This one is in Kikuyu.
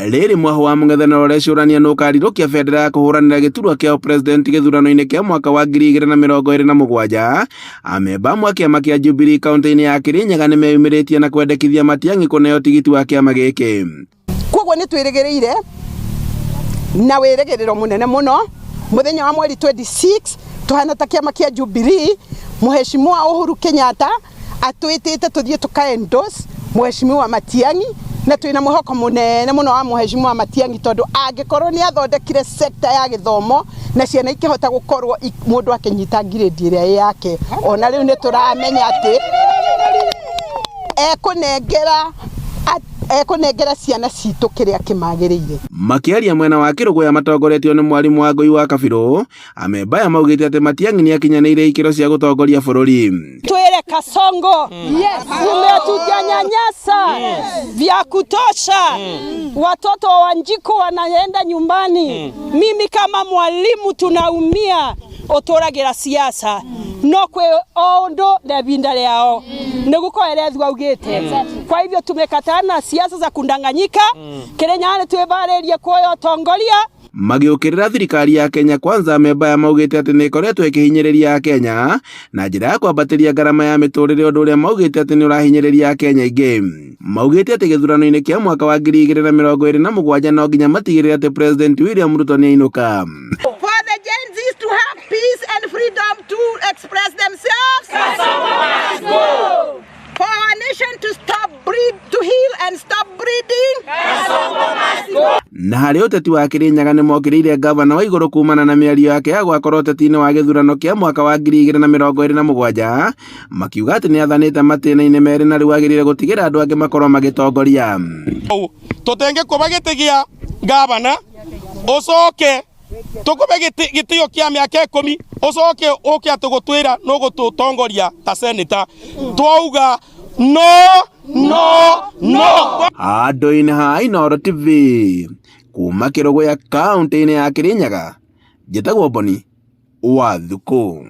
Rĩrĩ mwahũ wa mũng'ethanĩro ũrecũrania nũ ũkarirũkia bendera ya kũhũranĩra gĩturwa kĩa ũpresident gĩthurano-inĩ kĩa mwaka wa 2027, amemba amwe a kĩama kĩa Jubilee kaunti-inĩ ya Kirinyaga nĩmeyumĩrĩtie na kwendekithia Matiang'i kũneo tigiti wa kĩama gĩkĩ. Koguo nĩ twĩrĩgĩrĩire na wĩrĩgĩrĩro mũnene mũno mũthenya wa mweri 26 tũhana ta kĩama kĩa Jubilee Mheshimiwa Uhuru Kenyatta atwĩtĩte tũthiĩ tũka endorse Mheshimiwa Matiang'i na twĩna mwĩhoko mũnene mũno wa Mheshimiwa Matiang'i tondũ angĩkorwo nĩ athondekire sector ya gĩthomo na ciana ikĩhota gũkorwo mũndũ akĩnyita grade ĩrĩa ĩ yake, ona rĩu nĩ tũramenya atĩ ekũnengera ekũnengera ciana citũ kĩrĩa kĩmagĩrĩire. Makĩaria mwena wa Kĩrũgũya matongoretio nĩ mwarimũ Wangũi wa Kabirũ, amemba aya maugĩte atĩ Matiang'i nĩakinyanĩire ikĩro cia gũtongoria bũrũri. Twĩre Kasongo, yes. Umetujanyanyasa vya kutosha. Watoto wa Wanjiku wanaenda nyumbani. Mimi kama mwalimu tunaumia uturagira siasa no kwi o undu na ibinda riao niguo erethu augite. Kwa hivyo tumekataa na siasa za kundanganyika. Kirinyaga nĩ twĩvarĩrie kuoya ũtongoria. Magĩũkĩrĩra thirikari ya Kenya Kwanza, amemba aya maugĩte atĩ nĩ ĩkoretwo ĩkĩhinyĩrĩria Akenya na njĩra ya kwambatĩria ngarama ya mĩtũrĩre, ũndũ ũrĩa maugĩte atĩ nĩ ũrahinyĩrĩria Akenya aingĩ. Maugĩte atĩ gĩthurano-inĩ kĩa mwaka wa 2027 no nginya matigĩrĩre atĩ President William Ruto nĩ ainũka. For the Gen Zs to have peace and freedom to express themselves. For our nation to stop breed, to heal and stop breeding. Na harĩ ũteti wa Kirinyaga nĩ mokĩrĩire ngavana wa igũrũ kumana na mĩario yake ya gwakorwo ũteti-inĩ wa gĩthurano kĩa mwaka wa 2027, makiuga atĩ nĩ athanĩte matĩna-inĩ merĩ na rĩu agĩrĩire gũtigĩra andũ angĩ makorwo magĩtongoria. Tutengekuba gĩtĩ gĩa gavana ũcoke tukube gĩtĩo kĩa mĩaka 10 ũcoke ũke atĩ gũtwĩra nũgũtũtongoria ta senator, twauga no, no, no. Handũ-inĩ ha Inooro TV kuma Kĩrũgũya kaunti-inĩ ya Kirinyaga, njĩtagwo Boni wa Thukũ.